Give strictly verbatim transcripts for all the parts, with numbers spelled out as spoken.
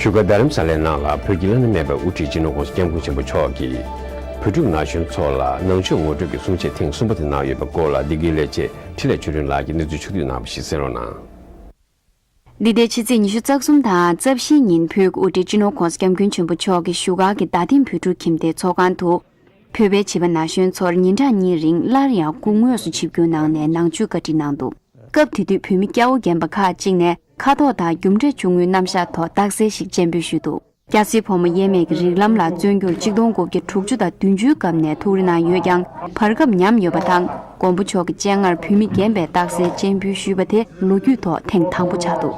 བཞུགས་སྒར་རྡ་རམ་ས་ལའི་ནང་ལ་བོད་ཀྱི་བླ་ན་མེད་པའི་དབུ་ཁྲིད་སྤྱི་ནོར་༸གོང་ས་༸སྐྱབས་མགོན་ཆེན་པོ་མཆོག་གིས་བོད་ཕྲུག་ན་གཞོན་ཚོ་ལ་ནང་ཆོས་ངོ་སྤྲོད་ཀྱི་གསུང་བཤད་ཐེངས་གསུམ་པ་དེ་གནང་ཡོད་པའི་སྐོར་ལ་བདེ་སྐྱིད་ལས་བྱེད་འཕྲིན་ལས་ཆོས་སྒྲོན་ལགས་ཀྱིས་གནས་ཚུལ་ཕྱོགས་བསྡུས་གནང་བ་ཞིག་གསན་རོགས་གནང་། འདི་ཟླའི་ཕྱི་ཚེས་ཉི་ཤུ་རྩ་གསུམ་དང་རྩ་བཞིའི་ཉིན་བོད་ཀྱི་དབུ་ཁྲིད་སྤྱི་ནོར་༸གོང་ས་༸སྐྱབས་མགོན་ཆེན་པོ་མཆོག་གིས་བཞུགས་སྒར་གྱི་རྡ་སྟེང་བོད་ཕྲུག་ཁྱིམ་སྡེའི་ཚོགས་ཁང་དུ། བོད་པའི་བྱིས་པ་ན་གཞོན་ཚོར་ཉིན་གྲངས་གཉིས་རིང་སླར་ཡང་སྐུ་དངོས་སུ་ཆིབས་བསྒྱུར་གནང་ནས་ནང་ཆོས་བཀའ་ཁྲིད་གནང་འདུག་སྐབས་དེ་དུས་བོད་མི་སྐྱ་བོ་རྒན་པ་ཁག་ཅིག་ནས་ཁ་དོག་དང་རྒྱུ་འབྲས་ཆུང་ངུའི་རྣམ་གཞག་ཐོག་རྟགས་གསལ་ཞིག་སྤྱན་འབུལ་ཞུས་འདུག་སྐྱ་སེར་ཕོ་མོ་དབྱེར་མེད་ཀྱི་རིགས་ལམ་ལ་བརྩོན་རྒྱུར་ཆིག་སྟོང་དགུ་བརྒྱ་དྲུག་ཅུ་དང་བདུན་ཅུའི་སྐབས་ནས་ཐུགས་རེ་གནང་ཡོད་ཀྱང་བར་སྐབས་ཉམས་ཡོད་པ་དང་མགོན་པོ་མཆོག་གི་སྤྱན་སྔར་བོད་མི་རྒན་པའི་རྟགས་གསལ་སྤྱན་འབུལ་ཞུས་པ་དེ་ལོ་རྒྱུས་ཐོག་ཐེངས་དང་པོ་ཆགས་འདུག་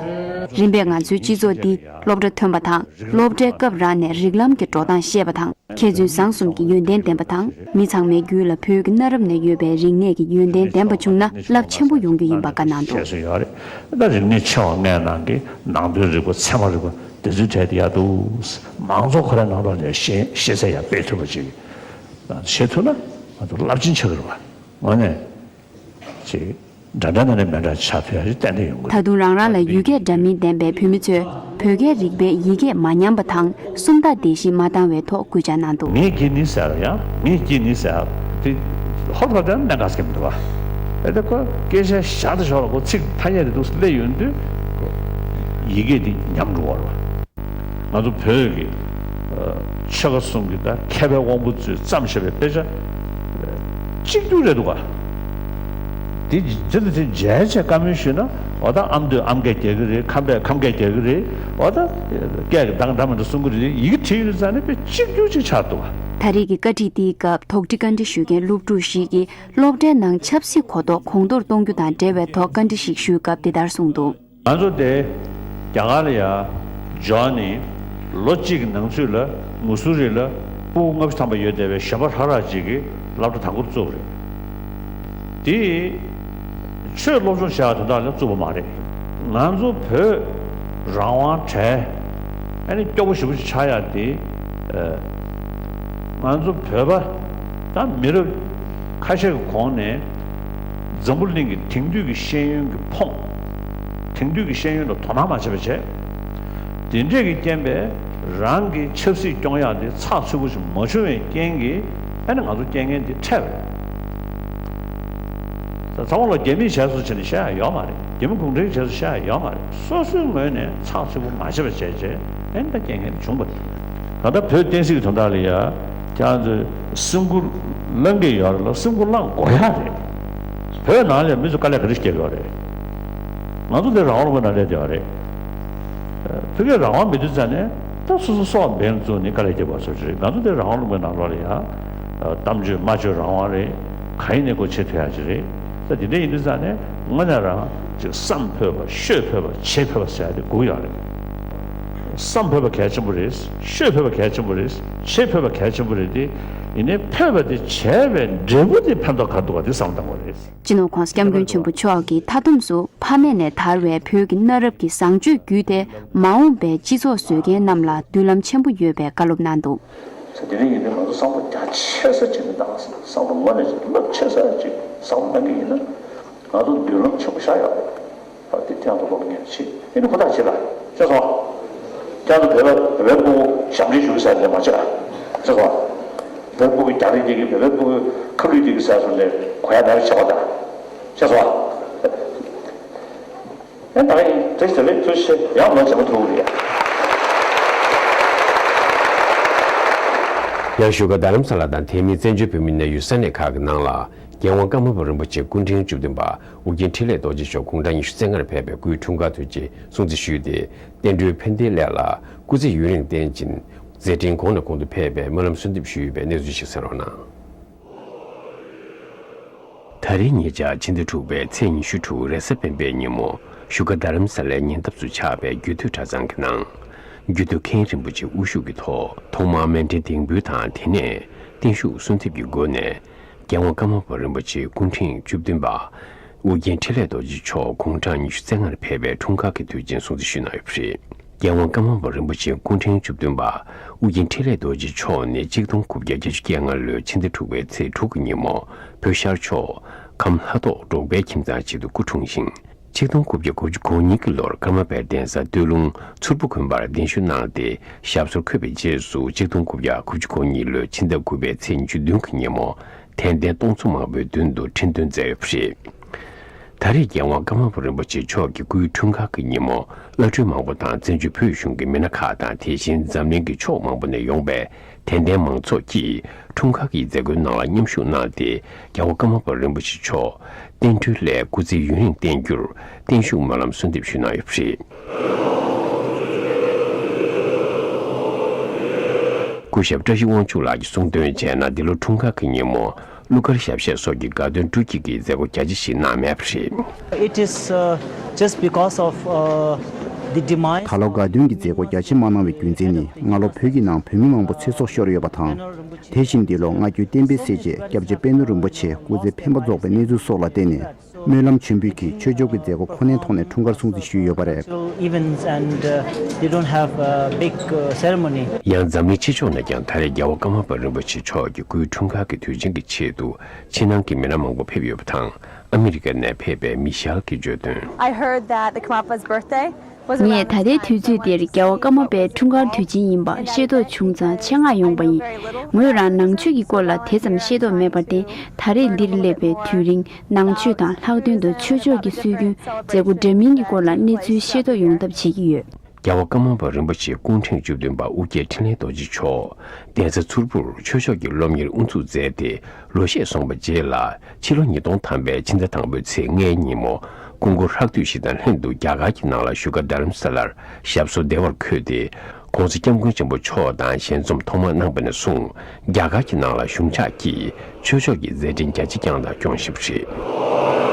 རིམ་པས་ང་ཚོའི་སྤྱི་ཚོགས་འདི་སློབ་གྲྭ་ཐོན་པ་དང་སློབ་གྲྭའི་སྐབས་རང་ནས་རིགས་ལམ་གྱི་འགྲོ་སྟངས་ཤེས་པ་དང་། མཁས་བཙུན་བཟང་གསུམ་གྱི་ཡོན་ཏན་ལྡན་པ་དང་། མི་ཚང་མའི་རྒྱུད་ལ་བོད་ཀྱི་གནའ་རབས་ནས་ཡོད་པའི་རིག་གནས་ཀྱི་ཡོན་ཏན་ལྡན་པ་བྱུང་ན་རླབས་ཆེན་པོ་ཡོང་རྒྱུ་ཡིན་པ་བཀའ་གནང་འདུག་བཤད་སྲོལ་ཡོད་རེད། ད་རིག་གནས་ཆེ་བ་ལྔའི་ནང་གི་ནང་དོན་རིག་པ་ཚད་མ་རིག་པ་དེ་ཚོའི་གྲས་དེ་ཡག་འདུག་མང་ཚོགས་ཁོ་རའི་ནང་ལོགས་ནས་ཤེས་ཤེས་ཚད་ཡར་སྤེལ་ཐུབ་པ་ཅིག་བྱེད་ཐུབ་ན་ང་ཚོ་རླབས་ཆེན་ཆགས་ཀྱི་རེད་བ། དངོས་གནས་ཅིག་འདྲ་འདྲ་ན་ནི་མི་འདྲ་ཆགས་ཐུབ་ཡ་ཞིག་ཏན་ཏན་ཡོང་གི་ད་རེད། དུང་རང་རང་ལ་ཡུལ་སྐད་འདྲ་མིན་ལྡན་པའི་བོད་མི་ཚོས་བོད་སྐད་རིག་པའི་ཡི་གེ་མ་ཉམས་པ་དང་སུམ་རྟགས་སྡེ་བཞི་མ་བཏང་བའི་ཐོག་སྐུལ་ལྕག་གནང་འདུག་ངས་བགྱིས་ནི་ཟེར་ཡང་ངས་བགྱིས་ནི་ཟེར་ཡང་དེ་ཧོབ་ཧོབ་དེ་གནད་འགག་ཟེར་གྱི་མི་འདུག་བ། ཨེ་ད་ཁོ་སྐད་ཆ་བཞག་ད་ཞོར་ལ་ཁོ་ཚིག་ཐ་སྙད་དེ་འདུག་སླེབས་ཡོང་དུས་ཁོ་ཡི་གེ་དེ་ཉམས་འགྲོ་བ་རེད་བ། ང་ཚོ་བོད་ཀྱི་ཆོལ་ཁ་གསུམ་གྱི་ད་མཁས་པའི་དབང་པོ་ཚོས་བརྩམས་བཞག་པའི་དཔེ་ཆ་གཅིག་གྱུར་རེད་འདུག་ག་དེ་དེ་དེ་མཇལ་བྱས་བཀའ་མོལ་ཞུས་ན་འོ་ད་ཨ་མདོས་ཨ་མ་སྐད་རྒྱག་གི་རེད། ཁམས་པས་ཁམས་སྐད་རྒྱག་གི་རེད། འོ་ད་སྐད་ཀྱི་གདངས་འདྲ་མི་འདྲ་གསུང་གི་རེད། ཡི་གེ་བྲིས་ཡོད་ཙང་ནི་དཔེ་གཅིག་གྱུར་ཅིག་ཆགས་འདུག་ག་ད་རེས་ཀྱི་བཀའ་ཁྲིད་འདིའི་སྐབས་དོགས་འདྲི་བཀའ་འདྲི་ཞུ་མཁན་སློབ་ཕྲུག་ཞིག་གིས་སློབ་གྲྭའི་ནང་ཆབ་སྲིད་གོ་རྟོགས་གོང་མཐོར་གཏོང་རྒྱུ་དང་འབྲེལ་བའི་ཐོག་བཀའ་འདྲི་ཞིག་ཞུས་སྐབས་འདི་ལྟར་གསུངས་འདུག་ང་ཚོ་དེ་རྒྱ་གར་ལ་ཡ་འབྱོར་ནས་ལོ་གཅིག་གི་ནང་ཚུད་ལ་མུ་སུ་རི་ལ་ཕྲུ་གུ་ལྔ་བཅུ་ཐམ་པ་ཡོད་བསྡད་པའི་གཞོན་པ་ཧྲ་ར་ཅིག་གིས་སློབ་གྲྭ་དང་པོར་བཙུགས་པ་རེད། དེ་ཆོས་སློབ་སྦྱོང་བྱ་ཡག་དོན་དག་ལ་བཙུགས་པ་མ་རེད། ང་ཚོ་བོད་རང་དབང་བྲལ་ཨ་ནི་སྐྱོ་པོ་ཞེ་པོ་ཅིག་ཆགས་ཡག་དེ་ང་ཚོ་བོད་པ་ད་མི་རབས་ཁ་ཤས་ཀྱི་གོང་ནས་འཛམ་བུ་གླིང་གི་དེང་དུས་ཀྱི་ཤེས་ཡོན་གྱི་ཕོངས། དེང་དུས་ཀྱི་ཤེས་ཡོན་ལ་དོ་སྣང་མ་བྱས་པ་བྱས། དེ་འདྲས་ཀྱི་རྐྱེན་པས་རང་གི་ཆབ་སྲིད་སྐྱོང་ཡག་དེ་ཚགས་ཚུད་པོ་ཞིག་མ་བྱུང་བའི་རྐྱེན་གྱིས་ཨ་ནི་ང་ཚོ་རྐྱེན་ངན་འདི་འཕྲད་པ་རེད། ཚང་མ་ལ་རྒྱ་མིས་བྱས་སོང་བྱས་ནས་བཤད་ཡག་ཡོད་མ་རེད། རྒྱ་མི་གུང་ཁྲན་བྱས་སོང་བཤད་ཡག་ཡོད་མ་རེད། སོ་སོའི་ངོས་ནས་ཚགས་ཚུད་པོ་མ་བྱས་པ་བྱས་བྱས་ཨ་ནི་ད་རྐྱེན་ངན་འདི་བྱུང་བ་རེད། ད་ལྟ་བོད་བསྟན་སྲིད་ཀྱི་དོན་དག་ལ་ཡ་ཁྱེད་རང་ཚོས་སེམས་ཁུར་བླང་གི་ཡོད་རེད་ལ་སེམས་ཁུར་བླང་དགོས་ཡག་རེད། བོད་ནང་ལ་མི་ཚོ་དཀའ་ལས་ག་རེ་བརྒྱབ་ཡོད་རེད། ང་ཚོ་འདི་རང་དབང་ལུང་པའི་ནང་སླེབས་བསྡད་ཡོད་རེད། ཕ་གིར་རང་དབང་མེད་དུས་ཙང་ནས་ད་སོ་སོ་སྲོག་འབེན་བཙུགས་ནས་དཀའ་ལས་བརྒྱབ་པ་བཟོ་ཅིག་རེད། ང་ཚོ་འདི་རང་དབང་ལུང་པའི་ནང་ལོགས་ལ་ཡ་གཏམ་བརྗོད་སྨྲ་བརྗོད་རང་དབང་རེད། གང་ཡིན་ནས་སྒོ་ཕྱེ་ཐུབ་ཡག་ཅིག་རེད། ད་འདི་འདྲ་ཡིན་དུས་ཙང་ནས་དངོས་གནས་རང་ཅིག་བསམ་ཕོད་པ་ཤོད་ཕོད་པ་བྱེད་ཕོད་པ་ཟེར་ཡག་དེ་དགོས་ཡོད་རེད། བསམ་ཕོད་པ་གལ་ཆེན་པོ་རེད། ཤོད་ཕོད་པ་གལ་ཆེན་པོ་རེད། བྱེད་ཕོད་པ་གལ་ཆེན་པོ་རེད་དེ། ཡིན་ནའི་ཕོད་པ་དེ་བྱས་པའི་འབྲས་བུ་དེ་ཕན་ཐོགས་ག་འདུག་ག་དེ་བསམ་བློ་གཏང་དགོས་རེད། སྤྱི་ནོར་༸གོང་ས་༸སྐྱབས་མགོན་ཆེན་པོ་མཆོག་གིས་མཐའ་བསྡོམས་སུ་ཕ་མེས་ནས་དར་བའི་བོད་ཀྱི་གནའ་རབས་ཀྱི་བཟང་སྤྱོད་བརྒྱུད་དེ་མ་འོངས་པའི་སྤྱི་ཚོགས་བཟོ་མཁན་རྣམས་ལ་མདུན་ལམ་ཆེན་པོ་ཡོད་པའི་བཀའ་སློབ་གནང་འདུག་ས་དེ་རིང་ཡིན་ན་ང་ཚོ་བསམ་བློ་རྒྱ་ཆེ་ས་ཅིག་མི་བཏང་བསམ་བློ་དངོས་གནས་ཅིག་རླབས་ཆེ་ས་ཅིག་བསམ་བློ་གཏང་གི་ཡིན་ན་ང་ཚོ་མདུན་ལམ་ཆེན་པོ་ཤར་ཡོད་རེད། ད་དེ་ཐེངས་ཐོག་ལོག་ངས་ཆེ་ཨེ་ནི་ཁོ་ཐག་ཆེ་ལ་ཤེས་སོང་། ཁྱེད་ཚོ་བོད་པ་བོད་པའི་སྤུ་གུ་ཞབས་འདྲེན་ཞུ་གི་ཟེར་ནས་མ་ཆེ་ལ་ཤེས་སོང་། བོད་པའི་སྤུ་གུ་རྒྱག་རེས་བྱེད་ཀྱི་བོད་པའི་སྤུ་གུ་ཁ་བསླུས་བྱེད་ཀྱི་ཟེར་སོང་ནས་གོ་ཡ་མེད་པ་ཆགས་པ་དང་ཤེས་སོང་། ཨེ་ད་ཡིན་དེ་ཟེར་བའི་ཚུལ་ཤེས་ཡང་མ་བྱེད་མ་ཐུབ་རེད། ཡང་བཞུགས་སྒར་རྡ་རམ་ས་ལ་དང་དེ་མིན་བཙན་བྱོལ་བོད་མིའི་གནས་ཡུལ་ས་གནས་ཁག་གི་ནང་ལ་རྒྱལ་དབང་ཀརྨ་པ་རིན་པོ་ཆེ་སྐུ་ཕྲེང་བཅུ་བདུན་པ་ཨོ་རྒྱན་འཕྲིན་ལས་རྡོ་རྗེ་མཆོག་དགུང་གྲངས་ཉི་ཤུ་རྩ་ལྔར་ཕེབས་པའི་སྐུའི་འཁྲུངས་སྐར་དུས་ཆེན་སྲུང་བརྩི་ཞུས་ཏེ། བསྟན་འགྲོའི་ཕན་བདེའི་སླད་ལ་སྐུ་ཚེ་ཡུན་རིང་བརྟན་ཅིང་མཛད་འཕྲིན་གོང་ནས་གོང་དུ་འཕེལ་བའི་སྨོན་ལམ་གསོལ་འདེབས་ཞུས་ཡོད་པའི་གནས་ཚུལ་ཞིག་གསན་རོགས་གནང་། ད་རེས་ཉེ་ཆར་ཕྱི་ཟླ་དྲུག་པའི་ཚེས་ཉི་ཤུ་དྲུག་རེས་གཟའ་སྤེན་པའི་ཉིན་མོ་བཞུགས་སྒར་རྡ་རམ་ས་ལའི་ཉེ་འདབས་སུ་ཆགས་པའི་རྒྱུད་སྟོད་གྲྭ་ཚང་གི་ནང་རྒྱུད་སྟོད་མཁན་རིན་པོ་ཆེ་དབུ་བཞུགས་ཀྱི་ཐོག་ཐོག་མར་མཎྜལ་སྡིངས་འབུལ་དང་དེ་ནས་བརྟན་བཞུགས་གསོལ་འདེབས་ཀྱི་སྒོ་ནས། རྒྱལ་དབང་ཀརྨ་པ་རིན་པོ་ཆེ་སྐུ་ཕྲེང་བཅུ་བདུན་པ་ཨོ་རྒྱན་འཕྲིན་ལས་རྡོ་རྗེ་མཆོག་དགུང་གྲངས་ཉི་ཤུ་རྩ་ལྔར་ཕེབས་པའི་འཁྲུངས་སྐར་གྱི་དུས་ཆེན་སྲུང་བརྩི་ཞུས་གནང་ཡོད་པ་རེད། རྒྱལ་དབང་ཀརྨ་པ་རིན་པོ་ཆེ་སྐུ་ཕྲེང་བཅུ་བདུན་པ་ཨོ་རྒྱན་འཕྲིན་ལས་རྡོ་རྗེ་མཆོག་ནི་གཅིག་སྟོང་དགུ་བརྒྱ་བརྒྱད་ཅུ་གྱ་ལྔ་ལོའི་ཕྱི་ཟླ་དྲུག་པའི་ཚེས་དྲུག་གི་ཉིན་མོ་བོད་ཤར་ཕྱོགས་ཁམས་ལྷ་ཐོག་འབྲོག་པའི་ཁྱིམ་ཚང་ཞིག་ཏུ་སྐུ་འཁྲུངས་ཤིང་། ཆིག་སྟོང་དགུ་བརྒྱ་དགུ་བཅུ་གོ་གཉིས་ཀྱི་ལོར་ཀརྨ་པའི་གདན་ས་སྟོད་ལུང་མཚུར་ཕུ་དགོན་པར་གདན་ཞུ་གནང་སྟེ་ཞབས་སོར་འཁོད་པའི་རྗེས་སུ་ཆིག་སྟོང་དགུ་བརྒྱ་དགུ་བཅུ་གོ་གཉིས་ལོའི་ཕྱི་ཟླ་དགུ་པའི་ཚེས་ཉི་ཤུ་བདུན་གྱི་ཉིན་མོ་དད་ལྡན་སྟོང་ཚོ་མང་པོའི་མདུན་དུ་ཁྲི་འདོན་མཛད་ཡོད་པ་རེད། ད་རེས་རྒྱལ་དབང་ཀརྨ་པ་རིན་པོ་ཆེ་མཆོག་གི་སྐུའི་འཁྲུངས་སྐར་གྱི་ཉིན་མོ་བླ་སྤྲུལ་མང་པོ་དང་བཙན་བྱོལ་བོད་གཞུང་གི་མི་སྣ་ཁག་དང་དེ་བཞིན་འཛམ་གླིང་གི་ཕྱོགས་མང་པོ་ནས་ཡོང་པའི་དད་ལྡན་མང་ཚོགས་ཀྱིས་འཁྲུངས་སྐར་གྱི་མཛད་སྒོའི་ནང་ལ་མཉམ་ཞུགས་གནང་སྟེ་རྒྱལ་བ་ཀརྨ་པ་རིན་པོ་ཆེ་མཆོག་བསྟན་འགྲོའི་སླད་སྐུ་ཚེ་ཡུན་རིང་བརྟན་རྒྱུར་བརྟན་བཞུགས་སྨོན་ལམ་གསོལ་འདེབས་ཞུས་གནང་ཡོད་པ་རེད། སྐུ་ཞབས་བཀྲ་ཤིས་དབང་ཕྱུག་ལགས་ཀྱིས་གསུངས་དོན་བྱས་ན། འདི་ལོ་འཁྲུངས་སྐར་གྱི་ཉིན་མོ་གླུ་གར་ཞབས་གཞས་སོགས་ཀྱི་དགའ་སྟོན་སྤྲོ་སྐྱིད་ཀྱི་མཛད་སྒོ་རྒྱ་ཆེ་ཞིག་གནང་མེད་པ་རེད། It is uh, just because of uh, the demise. ད་ལོ་དགའ་སྟོན་གྱི་མཛད་སྒོ་རྒྱ་ཆེ་མ་གནང་བའི་རྒྱུ་མཚན་ནི། སྔ་ལོ་བོད་ཀྱི་ནང་བོད་མི་མང་པོ་ཚེ་སྲོག་ཤོར་ཡོད་པ་དང་། དེ་བཞིན་འདི་ལོ་སྔ་འགྱུར་བསྟན་པའི་སྲས་བཅས་སྐྱབས་རྗེ་པད་ནོར་རིན་པོ་ཆེ་སྐུ་ཚེ་འཕེན་པ་རྫོགས་པའི་གནས་ཚུལ་སོགས་ལ་བརྟེན་ནས། སྨོན་ལམ་མཆོད་འབུལ་གྱིས་ཆོས་ཕྱོགས་ཀྱི་མཛད་སྒོ་ཁོ་ནའི་ཐོག་ནས་འཁྲུངས་སྐར་སྲུང་བརྩི་ཞུས་ཡོད་པ་རེད། Events and uh, they don't have a big uh, ceremony. ཡང་འཛམ་གླིང་ཕྱི་ཕྱོགས་ནས་ཀྱང་ད་རེས་རྒྱལ་བ་ཀརྨ་པ་རིན་པོ་ཆེ་མཆོག་གི་སྐུའི་འཁྲུངས་སྐར་གྱི་དུས་ཆེན་གྱི་ཆེད་དུ་ཕྱི་ནང་གི་མི་སྣ་མང་པོ་ཕེབས་ཡོད་པ་དང་། ཨ་མི་རི་ཀ་ནས་ཕེབས་པའི་མི་ཤལ་གྱིས་བརྗོད་དོན། I heard that the Karmapa's birthday was around this time. ངས་ད་ལྟའི་དུས་ཚོད་འདིར་རྒྱལ་བ་ཀརྨ་པའི་འཁྲུངས་སྐར་དུས་ཆེན་ཡིན་པ་ཤེས་རྟོགས་བྱུང་ཙང་ཆེད་མངགས་ཡོང་པ་ཡིན། ངོས་རང་ནང་ཆོས་ཀྱི་སྐོར་ལ་དེ་ཙམ་ཤེས་རྟོགས་མེད་པར་བརྟེན། ད་རེས་འདིར་སླེབས་པའི་དུས་རིང་ནང་ཆོས་དང་ལྷག་དོན་དུ་ཆོས་ཕྱོགས་ཀྱི་སྲོལ་རྒྱུན་མཛད་སྒོ་འདྲ་མིན་གྱི་སྐོར་ལ་གནས་ཚུལ་ཤེས་རྟོགས་ཡོང་ཐབས་བྱེད་ཀྱི་ཡོད། རྒྱལ་བ་ཀརྨ་པ་རིན་པོ་ཆེ་སྐུ་ཕྲེང་བཅུ་བདུན་པ་ཨོ་རྒྱན་འཕྲིན་ལས་རྡོ་རྗེ་མཆོག་གདན་ས་མཚུར་ཕུར་ཆོས་ཕྱོགས་ཀྱི་སློབ་གཉེར་དབུ་འཛུགས་མཛད་དེ་ལོ་ཤས་སོང་བའི་རྗེས་ལ། ཕྱི་ལོ་ཉིས་སྟོང་ཐམ་པའི་ཕྱི་ཟླ་དང་པོའི་ཚེས་ལྔའི་ཉིན་མོ་སྐུ་འཁོར་ཧྲག་བསྡུས་ཤིག་དང་ལྷན་དུ་རྒྱ་གར་གྱི་ནང་ལ་བཞུགས་སྒར་རྡ་རམ་ས་ལར་ཞབས་སོར་བདེ་བར་འཁོད་དེ། ༸གོང་ས་༸སྐྱབས་མགོན་ཆེན་པོ་མཆོག་དང་ཞལ་འཛོམས་ཐོག་མར་གནང་བ་ནས་བཟུང་རྒྱ་གར་གྱི་ནང་ལ་གཞུང་ཕྱག་གིས་ཆོས་ཕྱོགས་ཀྱི་མཛད་འཕྲིན་རྒྱ་ཆེ་བསྐྱངས་དང་སྐྱོང་བཞིན་པ་རེད།